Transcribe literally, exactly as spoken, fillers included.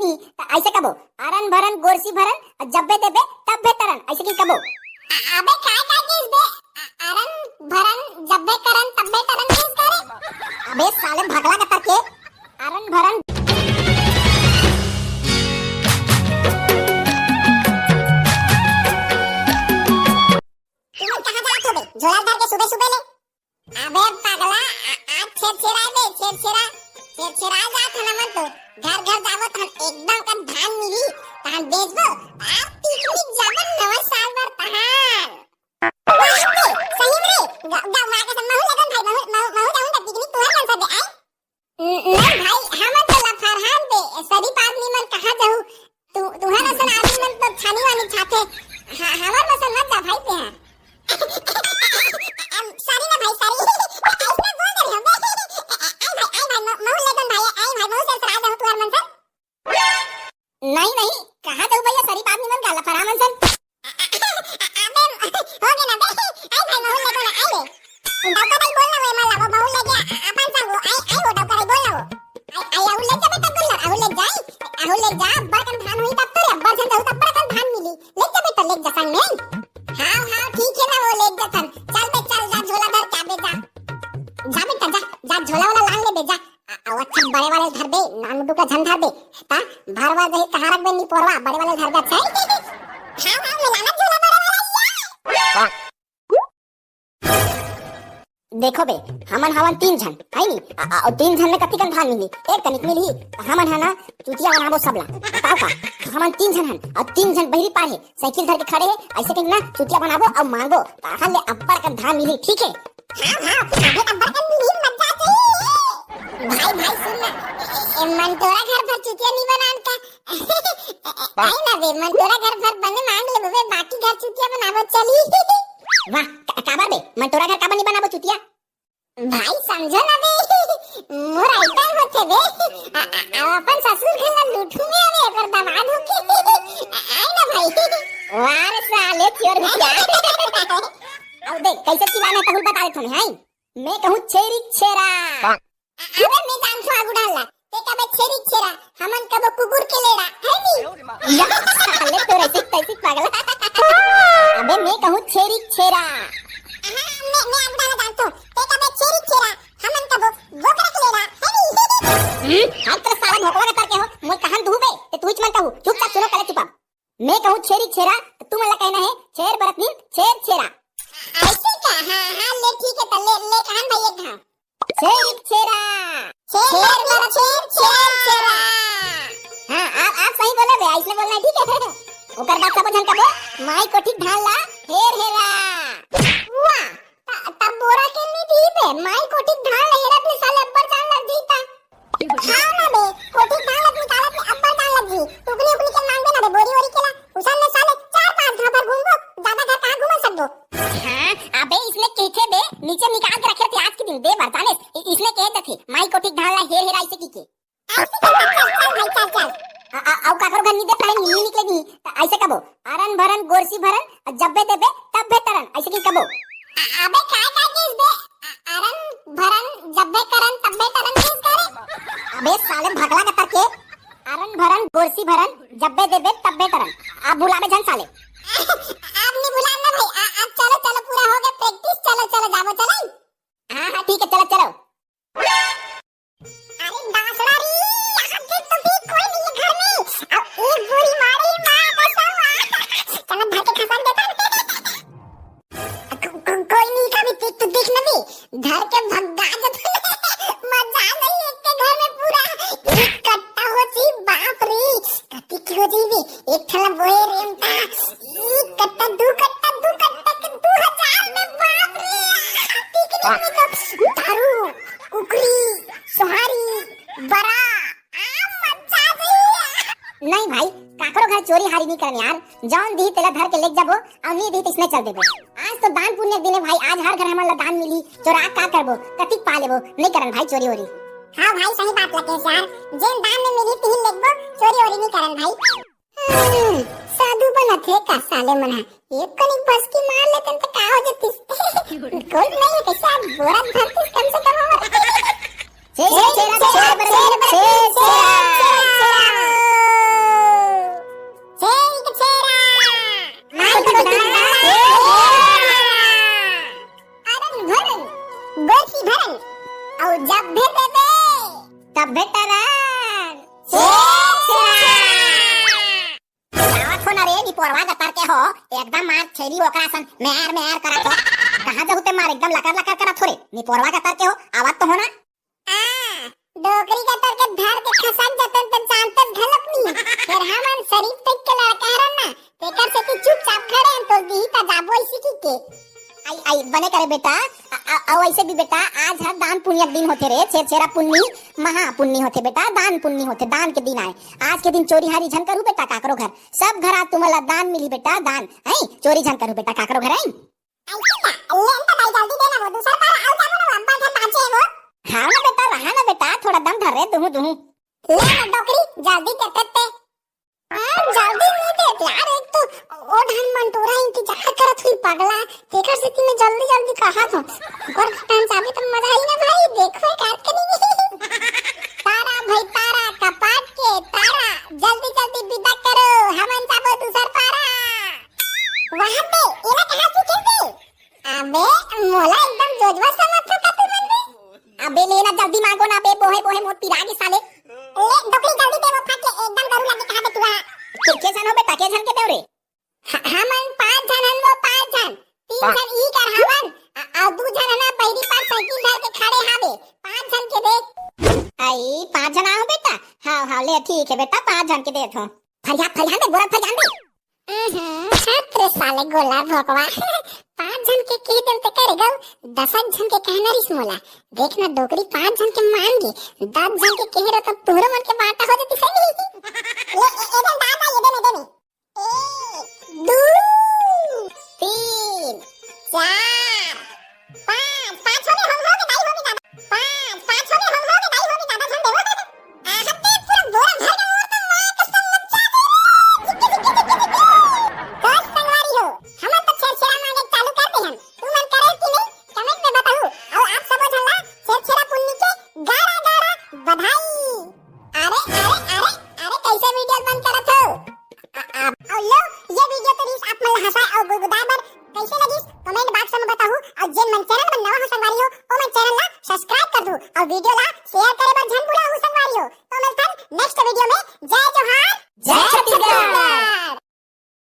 त अइसे कबो, अरन भरन गोरसी भरन, अउ जब्बे देबे तब्बे तरन, अइसे कहिके कबो। अ-, अबे काय काय कहिस बे? अ-, अरन भरन जब्बे करन तब्बे तरन कहिस का रे? अबे साले भगला कतर के, अरन भरन। तुमन कहाँ जात हो बे? झोला धर के सुबह सुबह ले। अबे पगला, आ, आज छेरछेरा बे, छेरछेरा, छेरछेरा जात हन हमन तो। घर घर जाबो तहन एकदम कन धान मिली, तहन बेचबो। आ पिकनिक जाबो नवा साल बर तहन। वाह बे, सही में रे। ग-, ग-, वहाँ के सब महू लेगन भाई, महू, महू, महू जाऊँ त पिकनिक तुहर मन सब आए। न-, नहीं भाई, हमन तो लफरहान बे, शरीफ आदमी मन कहाँ जाहू? तु-, तुहर असन आदमी मन तो छानी वानी छाथे। ह-, हमर मन सन मत जा भाई तेहा। अम, sorry ना भाई, sorry। अइसने बोल दे रहे हो बे। आई भाई, आई भाई, म-, महू लेगन भाई, आई भाई, महू से सरा जाहू तुहर मन सन। नहीं, नहीं, कहाँ जाऊ भैया, शरीफ आदमी मन का लफड़ा मन सन। अबे, हो गया ना बे, आई भाई, महू लेगन आई रे। डौका दाई बोलना वो, एमन ला, वो महू ले गया, अपन संग वो, आई, आई वो डौका दाई बोलना वो। आई, आई, आहू ले जा बेटा, गुल्लर, आहू ले जाई, आहू ले जा, अब्बड़ कन धान होई तब तो रे, अब्बड़ झन जाहू तब अब्बड़ कन धान मिली, ले जा बेटा, ले जा संग में। हाँ, हाँ, ठीक है ना, वो ले जा तन, चल बे, चल जा, झोला धर के आबे जा, जा बेटा, जा, जा, झोला वाला लान ले बे, जा। आ, आ, अच्छा, बड़े वाले धर दे, नानू का झन धर दे। ता भरवा दही कहाँ रखबे नी पोरवा, बड़े वाले धर दे, अच्छा। हाँ, हाँ, मिलाना झोला बड़े वाला, या। देखो बे, हमन हवन तीन झन, है नी? आ, आ, अउ तीन झन में कतिकन धान मिली? एक तनिक मिली, त हमन ह ना चुतिया बनाबो सबला। बताओ का? हमन तीन झन हन, अउ तीन झन बहिरी पार हे, साइकिल धर के खड़े हे, अइसे कहिन ना चुतिया बनाबो अउ मांगबो, ताहन ले अब्बड़ कन धान मिली, ठीक हे? हाँ, हाँ, अबे अब्बड़ कन मिली, मजा आ जाई। भाई, भाई, सुन ना, ए, ए, ए, मंटोरा घर भर चुतिया नी बनान का? ए, ए, आई ना बे, मंटोरा घर भर बने मांग लेबो बे, बाकी घर चुतिया बनाबो चली। वाह, का, काबर बे? मंटोरा घर काबर नी बनाबो चुतिया? भाई समझो ना बे, मोर आइटम होथे बे। आ, आ, आ, अपन ससुर घर ला लूटहूँ में अबे, एकर दामाद होके। आए ना भाई। वाह रे साले चोर बिटिया। अब देख, कैसे चिल्लाना है, तहुल बता देथों मैं, हाय। मैं कहूँ छेरी छेरा। अबे मैं जानथों आगू डाल ला। ते कबे छेरी छेरा, हमन कबो कुकुर के लेड़ा, है नी? या साले तोर ऐसी तैसी पगला। अबे मैं कहूँ छेरी छेरा। हाँ, मैं, मैं आगू डाल ला जानथों। ते कबे छेरी छेरा, हमन कबो बोकरा के लेड़ा, है नी? हम्म, हम तो साला भोकवा के तर के हो, मोर कहन दुहू बे, ते तुहिच मन कहू, चुपचाप सुनो, कले चुपा। मैं कहूँ छेरी छेरा, त तुमन ला कहना हे छेर बरत नीन छेर छेरा। अइसे का? हाँ, हाँ, ले ठीक हे, त ले, ले कहन भाई एक घाव। छेरी छेरा। छेर बरत नीन छेर छेरा। हाँ, आप, आप सही बोले बे, अइसने बोलना हे, ठीक हे। ओकर बाद सबो झन कबो, माई कोठी धान ला हेर हेरा। वाह, त, त बोरा के नी दी बे, माई कोठी धान ला हेरत में साले अब्बड़ जान लग जाई ता। हाँ ना बे, कोठी धान ला निकालत में अब्बड़ जान लग जाई। टुकनी उकनी के मांगबे ना बे, बोरी वोरी के ला। उसन में साले चार पांच घाव भर घूमबो, जादा घर कहाँ घूम सकबो। हाँ, अबे इसने कहथे बे, नीचे निकाल के रखे थे आज के दिन, दे बर जाने, इ-, इसने कहे थे, माई कोठी धान ला हेर हेरा इसे की के। चल, चल, चल, चल भाई, चल, चल। अ-, अ-, अउ काकरो घर नी देता है, नी, नी निकले नी। त अइसे कबो, अरन भरन, गोरसी भरन, जब्बे देबे, तब्बे तरन, अइसे की कबो। अ-, अबे काय, काय कहिस बे? अ-, अरन भरन, जब्बे करन, तब्बे तरन कहिस का रे? अबे साले भगला कतर के, अरन भरन, गोरसी भरन, जब्बे देबे, तब्बे तरन। अब भुलाबे झन साले। अब नी भुलान ना भाई, अ-, अब चलो, चलो, पूरा हो गया practice, चलो, चलो, जाबो, चलो। हाँ, हाँ, ठीक है, चलो, चलो। अरे बांसुड़ा रे, यहाँ देख तो देख, कोई नहीं है घर में। अब एक गोली मारे, माँ कसम। चलो धर के खसन देता। को-, को-, कोई नहीं का भी देख तो देख ना बे, धर के भगा देता। मजा आ गई एक के घर में पूरा। एक कट्टा हो जी, बाप रे, कति की हो जी बे, एक ठला बोए रेमता। एक कट्टा, दू कट्टा, दू कट्टा के दू हजार में, बाप रे। पिकनिक में तो दारू, कुकरी, सोहारी, बरा, आ, मजा आ गई। नहीं भाई, काकरो घर चोरी हारी नहीं करन यार। जौन दी तेला धर के लेग जाबो, अउ नी दी त इसने चल देबो। आज तो दान पुण्य के दिन हे भाई, आज हर घर हमन ला दान मिली। चोरा का करबो, कतिक पा लेबो, नहीं करन भाई चोरी वोरी। हाँ भाई, सही बात लगे यार, जेन दान में मिली तिही लेगबो, चोरी वोरी नहीं करन भाई। हम्म, साधु बनत हे का साले मन ह? एक कनिक बस की मार लेतन त का हो जतिस? कोई नहीं है कैसे, आज बोरा भरतिस कम से कम हमर। छे, छे, छे, छे, छे, छे, छे, छे, छे। निपोरवा गतर के हो, एकदम मार छेरी बोकरा सन, म्यार म्यार करत हो। कहाँ जहू ते मार, एकदम लकर लकर करत हो रे, निपोरवा गतर के हो, आवत तो हो ना। आ, डोकरी गतर के धर के खसक जतन त जानतस घलक नी। फेर हमन शरीफ टाइप के लड़का हरन ना, तेकर सेती चुपचाप खड़े हन, तो दिही त जाबो ऐसी की के। आई, आई, बने करे बेटा। अ, अ, अउ ऐसे भी बेटा, आज हर दान पुण्य के दिन होथे रे, छेरछेरा पुन्नी, महा पुन्नी होथे बेटा, दान पुन्नी होथे, दान के दिन आय। आज के दिन चोरी हारी झन करू बेटा काकरो घर, सब घर आज तुमन ला दान मिली बेटा, दान, हैं? चोरी झन करू बेटा काकरो घर, हैं? ऐसे का? ले न त दाई, जल्दी दे ना वो दूसर पारा, अउ जाबो ना, अब्बड़ झन बांचे हे वो। हाँ ना बेटा, रहा ना बेटा, थोड़ा दम धर रे, दुहू, दुहू। ले ना डोकरी, जल्दी दे ते। हाँ, जल्दी नहीं दे यार, एक तो ओ ढन मंटोरा इंतजार करत हुई पगला, तेकर सेती मैं जल्दी जल्दी कहा था। ओकर टाइम चाबी तो मजा आई ना भाई, देखो काट के नहीं। तारा भाई तारा, कपाट के तारा, जल्दी जल्दी विदा करो, हमन जाबो दूसर पारा। वहाँ पे, एला कहाँ सीखे थे? अबे, मोला एकदम जोजवा समझ था तू मन बे। अबे, ले ना जल्दी मांगो ना बे, बोहे बोहे मोर पिरा गे साले। ले, डोकरी जल्दी दे वो फट के, एकदम गरू लगे कहाँ बे तू हा। के, के झन हो बेटा, के झन के देव रे? ह-, हमन पांच झन हन वो, पांच झन। तीन पांच। झन ई कर हवन, अ-, अउ दू झन हन बहिरी पर साइकिल धर के खड़े हावे। पांच झन के दे। आई, पांच झन आहो बेटा? हाँ, हाँ, ले ठीक है बेटा, पांच झन के देत हो। फरिया, फरिया दे, बोरा फरिया दे। हम्म, हट रे साले गोला भोकवा। पांच झन के कह देल ते करे गल, दस झन के कहना रिस मोला। देख ना डोकरी पांच झन के मान गे, दस झन के कहे रहो तब तोहरो मन के बांटा हो जाती सही। ले, ए-, एदन दादा, एदन, एदन। एक, दू, तीन, चार, पाँच, पाँच हो गे, हो गे, दाई हो गे, दादा। पाँच, पाँच हो गे, हो गे, दाई हो गे, दादा झन देवो। आ, हत्ते पूरा बोरा भर के मोर तो माँ कसम मचा दे रे। जिक्की, जिक्की, जिक्की, जिक्की। तो संगवारी हो, हमन तो छेरछेरा मांगे चालू कर दे हन। तू मन करे कि नहीं? Comment में बताहू। अउ आप सबो झन ला छेरछेरा पुन्नी के गाड़ा गाड़ा बधाई। अरे, अरे, अरे, अरे, कैसे video बंद करत हो? अ-, अ-, अउ लो, ये video तो रिस आप मन ला हंसाए अउ गुदगुदाए बर कैसे लगिस, comment box में बताहू। अउ जेन मन channel में नवा हो संगवारी हो, ओ मन channel ला subscribe कर दू अउ video ला share करे बर झन भुलाहू संगवारी हो। तो मिलथन next video में। जय जोहार, जय छत्तीसगढ़।